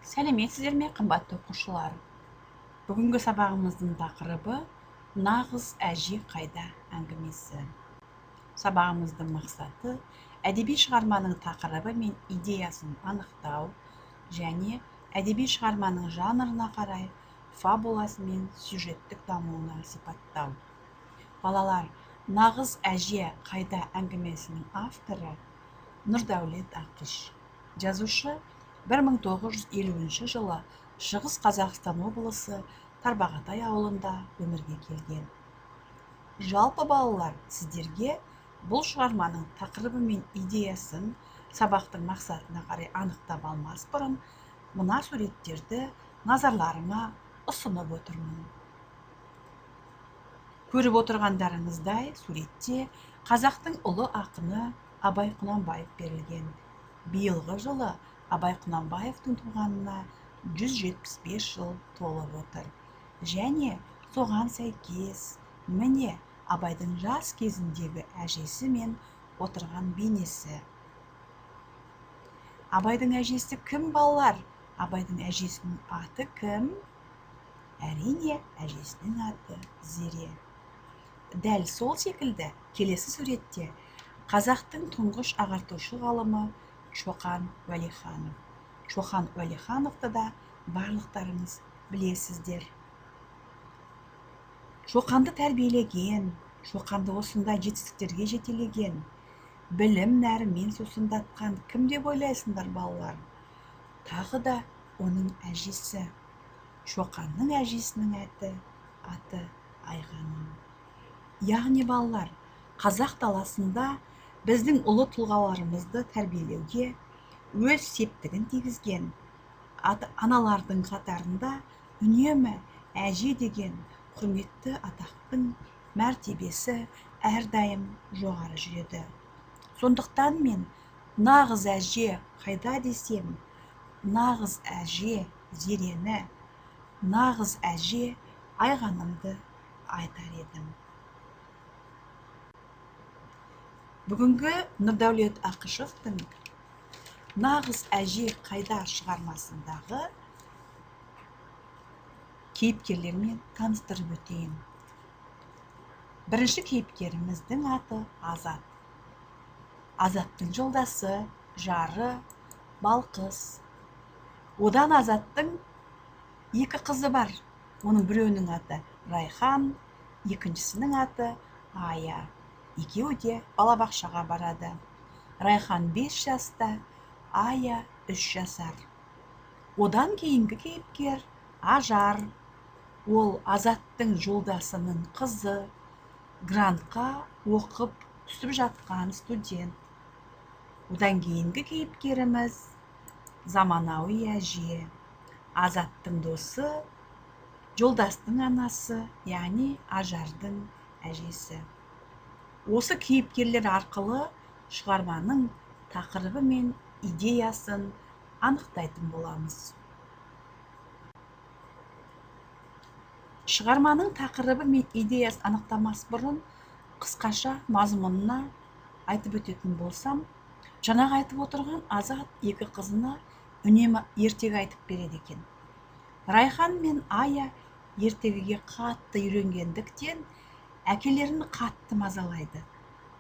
Сәлеметсіздер ме, қымбатты оқушылар! Бүгінгі сабағымыздың тақырыбы «Нағыз әже қайда» әңгімесі. Сабағымыздың мақсаты: әдеби шығарманың тақырыбы мен идеясын анықтау және әдеби шығарманың жанрына қарай фабуласы мен сюжеттік дамуына сипаттау. Балалар, «Нағыз әже қайда» әңгімесінің авторы Нұрдәулет Ақыш. Жазушы 1950 жылы Шығыс Қазақстан облысы Тарбағатай ауылында өмірге келген. Жалпы, балалар, сіздерге бұл шығарманың тақырыбы мен идеясын сабақтың мақсатына қарай анықтап алмас бұрын мына суреттерді назарларыңа ұсынып отырмын. Көріп отырғандарыңыздай, суретте қазақтың ұлы ақыны Абай Құнанбаев берілген. Биылғы жылы Абай Құнанбаевтың туғанына 175 жыл толып отыр. Және соған сәйкес, міне, Абайдың жас кезіндегі әжесі мен отырған бейнесі. Абайдың әжесі кім, балалар? Абайдың әжесінің аты кім? Әрине, әжесінің аты Зере. Дәл сол секілді келесі суретте қазақтың тұңғыш ағартушы ғалымы Шоқан Уәлиханов. Шоқан Уәлихановты да барлықтарыңыз білесіздер. Шоқанды тәрбиелеген, Шоқанды осындай жетістіктерге жетелеген, білім нәрімен сусындатқан кім деп ойлайсыңдар, балалар? Тағы да оның әжесі. Шоқанның әжесінің аты Айғаным. Яғни, балалар, қазақ даласында біздің ұлы тұлғаларымызды тәрбиелеуге өз септігін тигізген аналардың қатарында үнемі әже деген құрметті атақтың мәртебесі әрдайым жоғары жүреді. Сондықтан мен «Нағыз әже қайда» десем, нағыз әже Зерені, нағыз әже Айғанымды айтар едім. Бүгінгі Нұрдәулет Ақышевтың «Нағыз әже қайда» шығармасындағы кейіпкерлермен таныстырып өтейін. Бірінші кейіпкеріміздің аты Азат. Азаттың жолдасы, жары Балқыз. Одан Азаттың екі қызы бар. Оның біреуінің аты Райхан, екіншісінің аты Ая. Екеуі де балабақшаға барады. Райхан 5 жаста, Ая 3 жасар. Одан кейінгі кейіпкер Ажар. Ол Азаттың жолдасының қызы, грантқа оқып түсіп жатқан студент. Одан кейінгі кейіпкеріміз заманауи әже, Азаттың досы, жолдастың анасы, яғни Ажардың әжесі. Осы кейіпкерлер арқылы шығарманың тақырыбы мен идеясын анықтайтын боламыз. Шығарманың тақырыбы мен идеясын анықтамас бұрын қысқаша мазмұнына айтып өтетін болсам, жаңағы айтып отырған Азат екі қызына үнемі ертегі айтып береді екен. Райхан мен Ая ертегіге қатты үйренгендіктен әкелерін қатты мазалайды.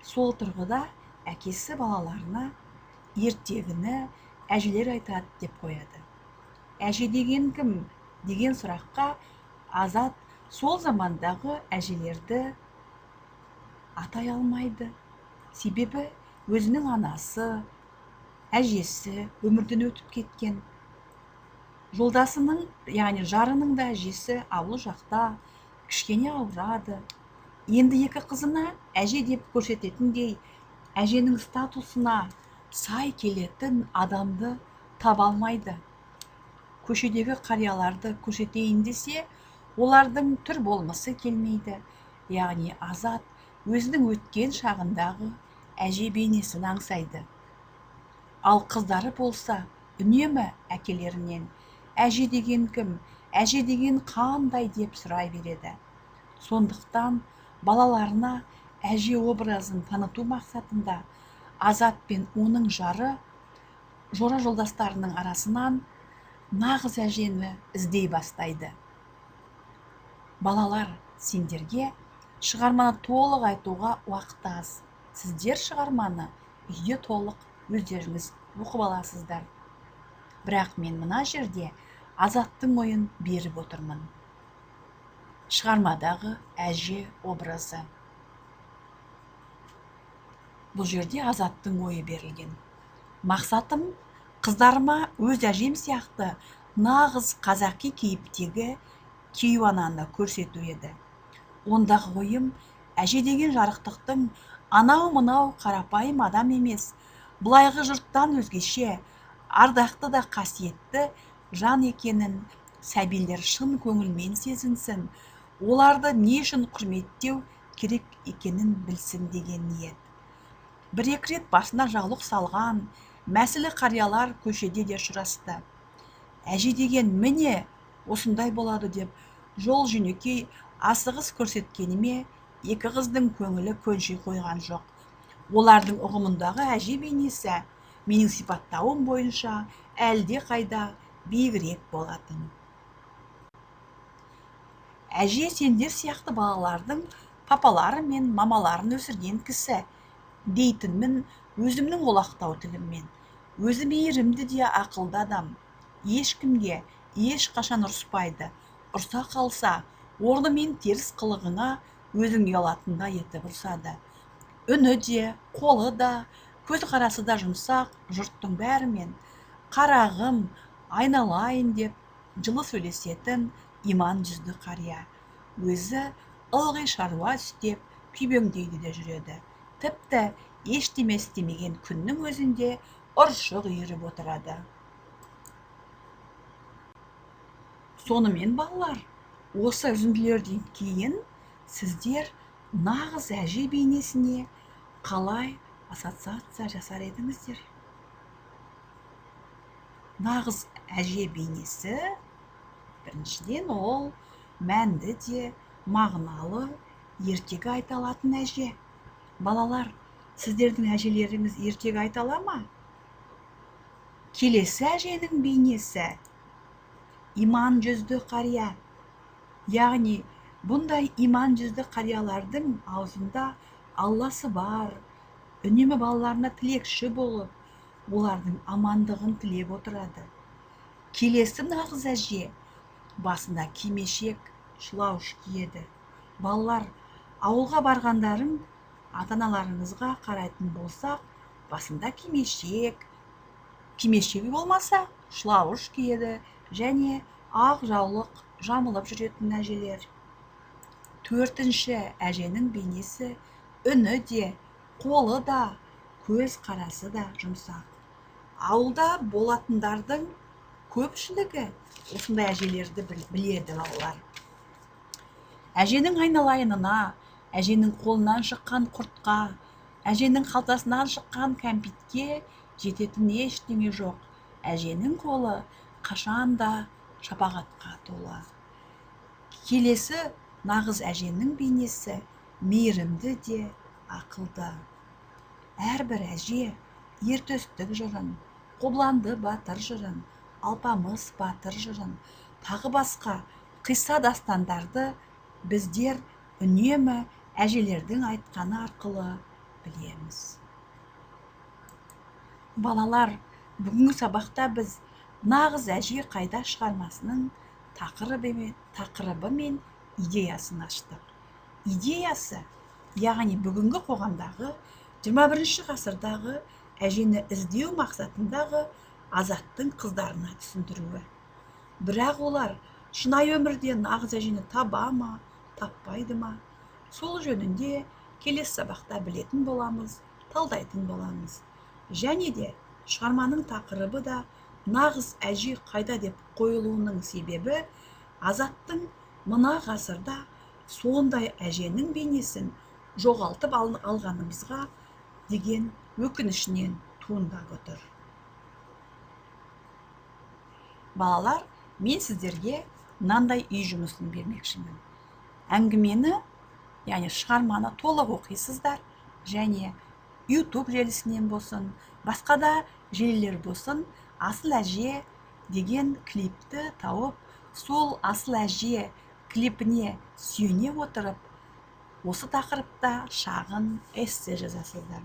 Сол тұрғыда әкесі балаларына ертегіні әжелер айтады деп қояды. Әже деген кім деген сұраққа Азат сол замандағы әжелерді атай алмайды. Себебі өзінің анасы, әжесі өмірден өтіп кеткен. Жолдасының, яғни жарының да әжесі ауыл жақта кішкене ауырады. Енді екі қызына әже деп көрсететіндей, әженің статусына сай келетін адамды таба алмайды. Көшедегі қарияларды көрсетейін десе, олардың түр болмысы келмейді. Яғни Азат өзінің өткен шағындағы әже бейнесін аңсайды. Ал қыздары болса, үнемі әкелерінен әже деген кім, әже деген қандай деп сұрай береді. Сондықтан балаларына әже образын таныту мақсатында Азат пен оның жары жора жолдастарының арасынан Нағыз әжені іздей бастайды. Балалар, сендерге шығарманы толық айтуға уақыт аз. Сіздер шығарманы үйде толық өздеріңіз оқып аласыздар. Бірақ мен мына жерде Азаттың ойын беріп отырмын. Шығармадағы әже образы. Бұл жерде Азаттың ойы берілген. Мақсатым қыздарыма өз әжем сияқты нағыз қазақи кейіптегі кейуананы көрсету еді. Ондағы ойым әже деген жарықтықтың анау-мынау қарапайым адам емес, былайғы жұрттан өзгеше, ардақты да қасиетті жан екенін сәбилер шын көңілмен сезінсін, оларды не үшін құрметтеу керек екенін білсін деген ниет. Бір-екі рет басына жаулық салған мәсілі қариялар көшеде де ұшырасты. Әже деген міне осындай болады деп жол жөнекей асығыс көрсеткеніме екі қыздың көңілі көнши қойған жоқ. Олардың ұғымындағы әже бейнесі менің сипаттауым бойынша әлде қайда биігірек болатын. Әже сендер сияқты балалардың папалары мен мамаларын өсірген кісі дейтінмін өзімнің олақтау тіліммен. Өзі мейірімді де ақылды адам. Ешкімге ешқашан ұрыспайды. Ұрса қалса, орнымен теріс қылығыңа өзің ұялатындай етіп ұрсады. Үні де, қолы да, көзқарасы да жұмсақ, жұрттың бәрімен қарағым, айналайын деп жылы сөйлесетін иман жүзді қария. Өзі ылғи шаруа істеп, күйбеңдейді де жүреді. Тіпті ештеме істемеген күннің өзінде ұршық үйіріп отырады. Сонымен балалар, осы үзінділерден кейін сіздер нағыз әже бейнесіне қалай ассоциация жасар едіңіздер? Нағыз әже бейнесі біріншіден ол мәнді де мағыналы ертегі айта алатын әже. Балалар, сіздердің әжелеріңіз ертегі айта ала ма? Келесі әженің бейнесі иман жүзді қария. Яғни бұндай иман жүзді қариялардың аузында Алласы бар, үнемі балаларына тілекші болып, олардың амандығын тілеп отырады. Келесі нағыз әже басына кимешек, шылауыш киеді. Балалар, ауылға барғандарың ата-аналарыңызға қарайтын болсақ, басында кимешек, кимешегі болмаса, шылауыш киеді және ақ жаулық жамылып жүретін әжелер. Төртінші әженің бейнесі үні де, қолы да, көз қарасы да жұмсақ. Ауылда болатындардың көпшілігі осындай әжелерді біледі балалар. Әженің айналайынына, әженің қолынан шыққан құртқа, әженің қалтасынан шыққан кәмпитке жететін ештеңе жоқ. Әженің қолы қашан да шапағатқа толы. Келесі нағыз әженің бейнесі мейірімді де ақылды. Әрбір әже ер төстік жырын, Қобыланды батыр жырын, Алпамыс батыр жырын, тағы басқа қисса дастандарды біздер үнемі әжелердің айтқаны арқылы білеміз. Балалар, бүгінгі сабақта біз нағыз әже қайда шығармасының тақырыбы мен идеясын аштық. Идеясы, яғни бүгінгі қоғамдағы 21-ші ғасырдағы әжені іздеу мақсатындағы Азаттың қыздарына түсіндіруі. Бірақ олар шынайы өмірде нағыз әжені таба ма, таппайды ма? Сол жөнінде келесі сабақта білетін боламыз, талдайтын боламыз. Және де шығарманың тақырыбы да нағыз әже қайда деп қойылуының себебі Азаттың мына ғасырда сондай әженің бейнесін жоғалтып алғанымызға деген өкінішінен туындап отыр. Балалар, мен сіздерге мынандай үй жұмысын бермекшімін. Әңгімені, яғни шығарманы толық оқисыздар және YouTube желісінен болсын, басқа да желілер болсын, Асыл әже деген клипті тауып, сол «Асыл әже» клипіне сүйене отырып, осы тақырыпта шағын эссе жазасыздар.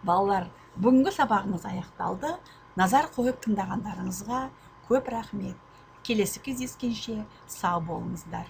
Балалар, бүгінгі сабағымыз аяқталды. Назар қойып тыңдағандарыңызға көп рахмет. Келесі кездескенше сау болыңыздар.